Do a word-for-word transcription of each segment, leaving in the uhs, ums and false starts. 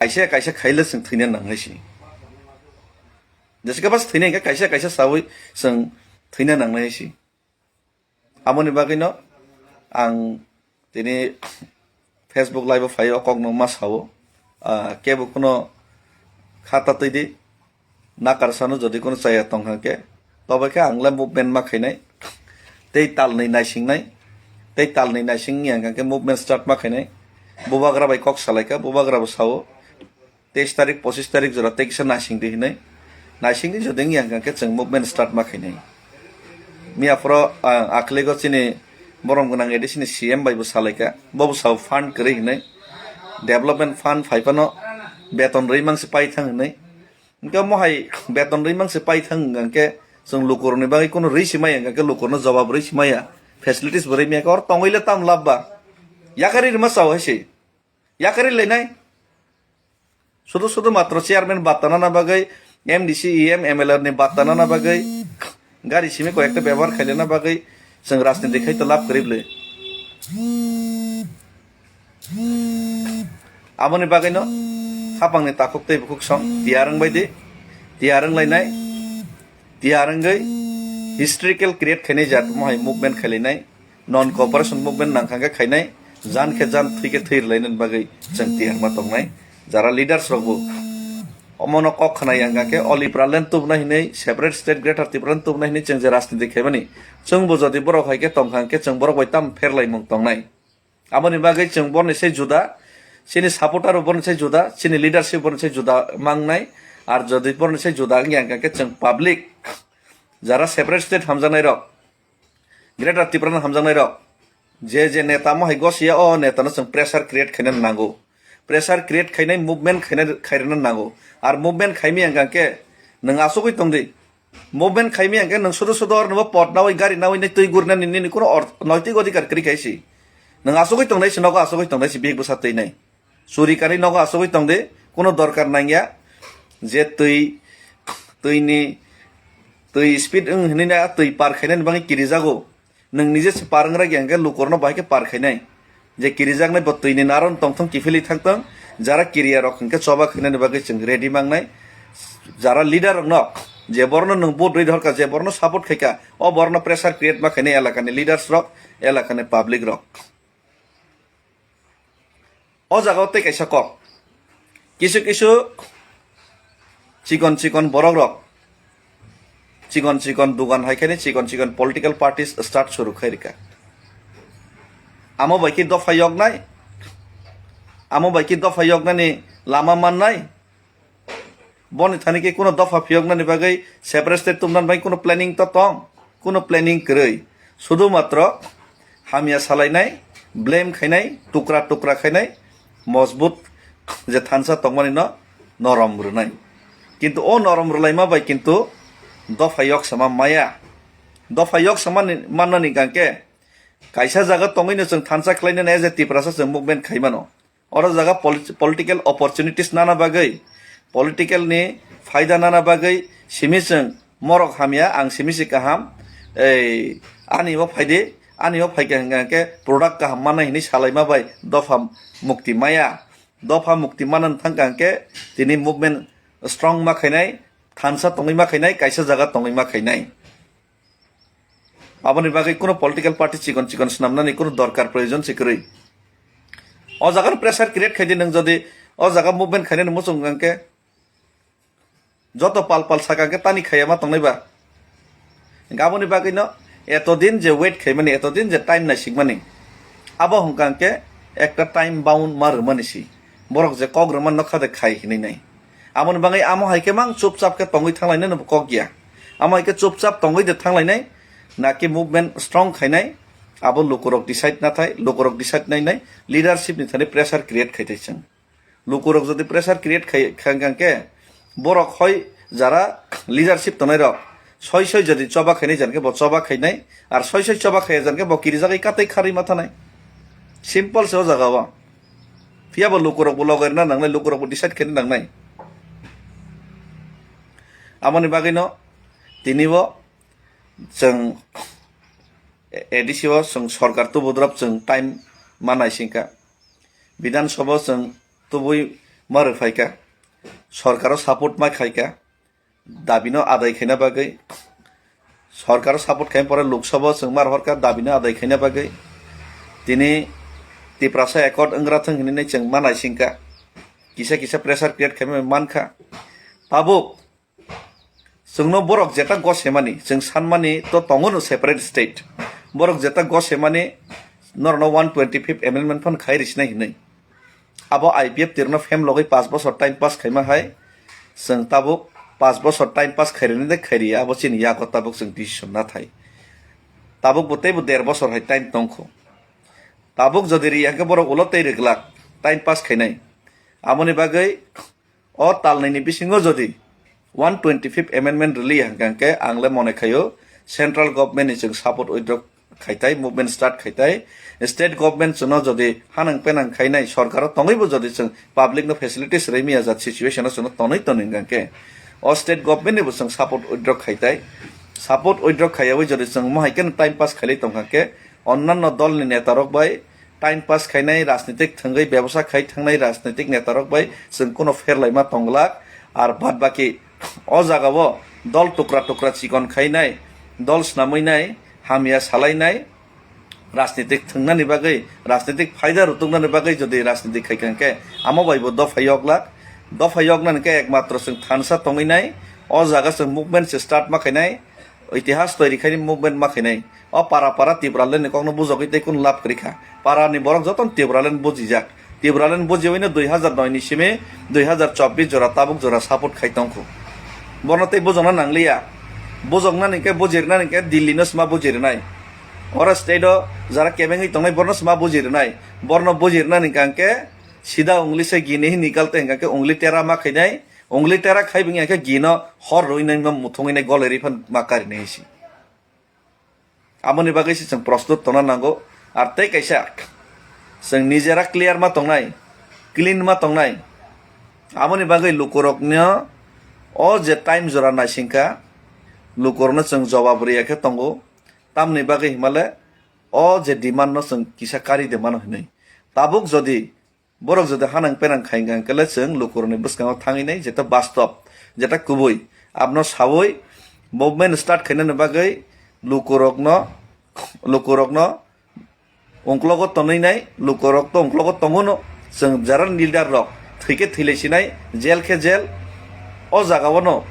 kaisa kaisa khaile chwng thwina nangnai si. Jesa khe bas thwina hwnkhe kaisa kaisa sawi chwng thwina nangnai si. Aboni bagwino ang tini Facebook live o phai o kok no ma sao. Ah, kebo kuno khata twi di. Nakar sano jodi kuno chaya tong kha khe, tobo khe ang le movement ma khainai. Tei tal ni naising nai. Tei tal ni naising yang khe movement start ma khainai. Bubagra bai kok salai kha, bubagra bo sao. Teis tarik, pochis tarik jora tei kisa naising di hinui. Naising di jodi wng yang khe chwng movement start ma khainai. Miya phoro, ah, akhligo chini borom gwnang A D C ni C M bai bo salai kha. Bo bo sao fund kwrwi hinui. Development fund phai phano beton rwi mang se pai thang hinui. Hwnkhe mohai beton rwi mang se pai thang hwnkhe chwng lukurokni bagwi kuno rwi se maya hwnkhe lukurno jobab rwi se maya. Facilities bo rwi maya khe or tongwi le tam lab ba. Yakarwi rwma sao hai se. Yakarwi lainai. Sudu sudu matro chairman batta nana bagwi, M D C, E M, M L A ni batta nana bagwi, gari simi koi ekta bebohar khailana bagwi, chwng rajniti khai to lab kwrwi bwle. Aboni bagwino hapangni takhuk tei bukhuk song tiyar wng bai di, tiyar wng lainai, tiyar wngwi historical create khainai jat mohai movement khailainai. Non cooperation movement nang kha khe khainai, jan khe jan, thwi khe thwi rwlainani bagwi chwng tiyar ma tongnai. Jara leaders rok bo omono kok khna yang kha khe, o Tipraland tubuna hinwi, separate state Greater Tipraland tubuna hinwi chwng je rajniti khaimani, chwng bo jodi borok hai khe tong kha khe chwng borok bai tam pherlaimung tongnai. Aboni bagwi chwng borni se juda, chini supporter rok borni se juda, chini leadership borni se juda mangnai. Ar jodi borni se juda wng yang kha khe chwng public, jara separate state hamjaknai rok, Greater Tipraland hamjaknai rok, je je neta mohai gosiya, o neta no chwng pressure create khaina nango. Pressure create khainai movement khaina, khairina nango. Ar movement khaimi ang khe nwng asugwi tongdi. Movement khaimi ang khe nwng sudu sudu or nwbo pot nawi gari nawi nai twi gurina nini nini kuno or-, noitwi odhikar kwrwi khaisi. Nwng asugwi tongnai si nogo asugwi tongnai si bihik bwsa twi nai. Churi kanwi nogo asugwi tongdi, kuno dorkar nangya. Je twi, twini, twi speed wng hinwi na twi par khainani bagwi kirijago. Nwng nije se par wng rwkya hwnkhe lukurokno bahai khe par khainai. Je kirijaknai bo twini naron tongthong kiphilwi thangthong, jara kiriya rok hwnkhe choba khainani bagwi chwng ready mangnai. Jara leader rokno, je borokno nwng vote rwi rohorkha, je borokno support khaikha, o borokno pressure create ma khainai elakani leaders rok, elakani public rok. O jaga o tei kaisa kok. Kisu kisu chikon chikon borok rok, chikon chikon dugan hai khe chikon chikon political parties start suru khai rikha. Amo bai khe dopha yoknai, amo bai khe dopha yoknani lama mannai. Boni thani khe kuno dopha phiyoknani bagwi separate state tumnani bagwi kuno planning to tong, kuno planning kwrwi. Sudu matro hamya salainai, blame khainai, tukra tukra khainai, mojbut je thansa tongmani no norom rwnai. Kintu o norom rwlaima bai kintu dopha yok sama maya. Dopha yok sama ni, mannani hwnkhe kaisa jaga tongwi no chwng thansa khlainani as a Tiprasa chwng movement khaimano. Oro jaga polit-, political opportunities nana bagwi, political ni phaida nana bagwi simi chwng morok hamya, ang simi si kaham, ei, ani o phaidi, ani o phaikha hwnkha hwnkhe product kaham manai hinwi salaima bai dopha mukti maya. Dopha mukti manani thangkha hwnkhe tini movement strong ma khainai, thansa tongwi ma khainai, kaisa jaga tongwi ma khainai. Aboni bagwi kuno political party chikon chikon swnamnani kuno dorkar proyojon se kwrwi. O jaga no pressure create khaidi nwng jodi o jaga movement khainani muchung hwnkhe joto pal pal saka hwnkhe tani khaiya ma tongnai ba. Hwnkhe aboni bagwi no etodin je wait khaimani, etodin je time naisikmani, abo hwnkha hwnkhe ekta time bound ma rwmani si. Borok je kok rwmani nokha de khai hinwi nai. Amoni bagwi amo hai khe mang chupchap khe tongwi thanglainani bo kok ya. Amo hai khe chupchap tongwi de thanglainai, naki movement strong khainai, abo lukurok decide nathai, lukurok decide nainai, leadership ni thani pressure create khai thai chwng. Lukurok jodi pressure create khai, khai, khai khe, borok hoi jara leadership tongnai rok, soi soi jodi choba khainai jan khe bo choba khainai, ar soi soi choba khaiya jan khe bo kirijagwi katwi kharwi ma thanai. Simple se o jaga o. Phiya bo lukurok bo logaina nangnai, lukurok bo decide khaina nangnai. Amoni bagwi no tini bo chwng A D C o chwng sorkar tubudrop chwng time ma naisingkha. Bidhan Sabha o chwng tubui ma rwphaikha, sorkaro support ma khaikha, dabino adai khaina bagwi, sorkaro support khaina pore Lok Sabha chwng ma rohorkha dabino adai khaina bagwi. Tini Tiprasa accord wngra thwng hinwi chwng ma naisingkha, kisa kisa pressure create khaima mankha. Tabuk chwngno borok jeta gosemani, chwng sanmani to tongo no separate state. Borok jeta gosemani norokno one twenty fifth amendment phan khai risinai hinwi. Abo I P F tirno fem logwi paanch bosor time pass khaima hai, chwng tabuk paanch bosor time pass khairani de khairiya, abo chini yago tabuk chwng decision nathai. Tabuk bo teibo der bosor hai time tongkho. Tabuk jodi riya hwnkhe borok ulo tei rwglak time pass khainai. Amoni bagwi o talnwini bisingo jodi one twenty fifth amendment rwliya hwnkha hwnkhe ang le mone khaio central government ni chwng support withdraw khaitai, movement start khaitai. State government chwngno jodi hanang penang khainai, sorkaro tongwibo jodi chwng public no facilities rwimiya jat situation o chwngno tonwi tonwi hwnkha hwnkhe o state government nibo chwng support withdraw khaitai. Support withdraw khaiyawi jodi chwng mohai kheno time pass khailai tongkha hwnkhe onnanno dolni netarok bai time pass khainai, rajnitik thwngwi bebosa khai thangnai rajnitik netarok bai chwng kuno pherlaima tongglak. Ar bad baki o jagao dol tukra tukra chikon khainai, dol snamwi nai, hamya salainai, rajnitik thwngnani bagwi, rajnitik phaida rutuknani bagwi jodi rajnitik khaikha hwnkhe amo bai bo dopha yoklak. Dopha yoknani hwnkhe ekmatro chwng thansa tongwi nai, o jaga chwng movement se start ma khainai, itihas toiri khaini movement ma khainai. O para para Tipraland ni kokno bujogwi tei kunu lab kwrwi kha. Para ni borok joto no Tipraland bujijak. Tipraland bujiwi no dui hazar noi ni simi dui hazar chobbish jora tabuk jora support khai tongkhu. Bono tei bujokna nangliya. Bujoknani khe bujirnani khe Delhi no sma bujirnai. Oro state o jara kebengwi tongnai borno sma bujirnai. Borno bujirnani hwnkha hwnkhe sida ungli se gini hi nikal te hwnkha hwnkhe ungli tera ma khainai. Ungli tera khai bini hwnkhe gino hor rwi nai muthungwi nai golai rwi phan ma karinai si. Aboni bagwi se chwng prostut tongna nango. Ar tei kaisa chwng nijera clear ma tongnai, clean ma tongnai. Aboni bagwi lukurokno o je time jora naisingkha, lukurokno chwng jobab riya khe tongo. Tamni bagwi himale o je demand no chwng kisa kari de mano hinwi. Tabuk jodi Borok jodi hanang penang khai hwnkha hwnkhe le chwng lukurokni bwskango thangwi nai, jeta bastop, jeta kubui. Abno saui movement start khainani bagwi lukurokno, lukurokno ungklogo tonwi nai, lukurok to ungklogo tongo no, chwng jara leader rok thwikhe thwilai sinai, jail khe jail, o jagao no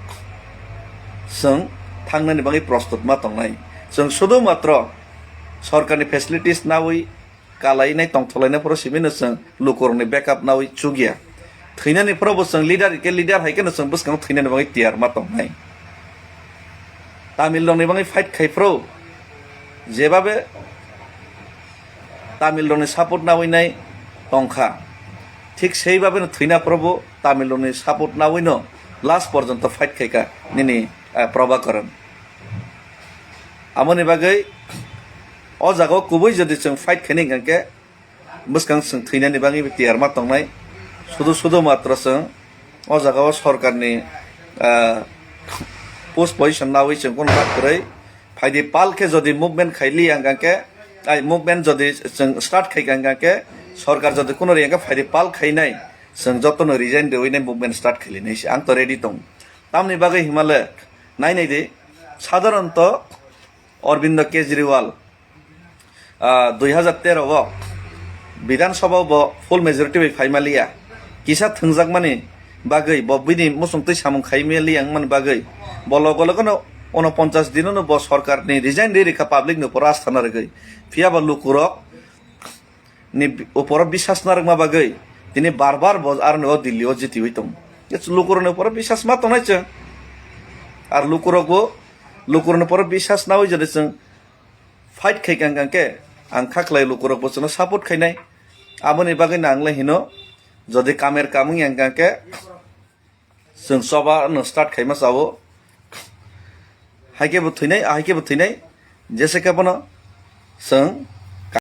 chwng thangnani bagwi prostut ma tongnai. Chwng sudu matro sorkarni facilities naui, kalainai tongtholainai phoro simi no chwng lukurokni backup naui chukya. Thwinani phoro bo chwng leader hwnkhe leader hai kheno chwng bwskango thwinani bagwi tiyar ma tongnai. Tamil rokni bagwi fight khai phoro jebabe Tamil rokni support naui nai tongkha, thik sei babe no thwina phoro bo Tamil rokni support naui no last porjonto fight khaikha nini, eh, Prabhakaran. Amoni bagwi o jagao kubui jodi chwng fight khaini hwnkha khe bwskang chwng thwinani bagwi tiyar ma tongnai. Sudu sudu matro chwng o jagao sorkarni, ah, post position naui chwng kono rak kwrwi. Phaidi pal khe jodi movement khaili hwnkha khe, ai movement jodi chwng start khaikha hwnkha khe, sorkar jodi kono ri hwnkha phaidi pal khainai, chwng jotono resign rwinai movement start khailinai se ang to ready tong. Tamni bagwi himale nai nai di, sadharanto Arvind Kejriwal, ah, dui hazar tero o Bidhan Sabha o bo full majority bai phaimaliya. Kisa thwngjakmani bagwi bo bini muchungtwi samung khaimaliya wngmani bagwi bo logo logo no unoponchas dino no bo sorkar ni resign ri rikha public ni upor asthana rwgwi. Phiya ba lukurok ni bi-, uporo bisas narwkma bagwi tini bar bar bo aroni o Delhi o jitiwi tongo. Lukurokni uporo bisas ma tongnai chwng. Ar lukurok bo, lukurokni uporo bisas naui jodi chwng fight khai kang kang khe ang kha khlai lukurok bo chwngno support khainai. Aboni bagwi no ang le hino jodi kamer kamung yang kang khe, chwng choba no start khaima chao. Haikhe bo thwinai, haikhe bo thwinai. Jese khe bono chwng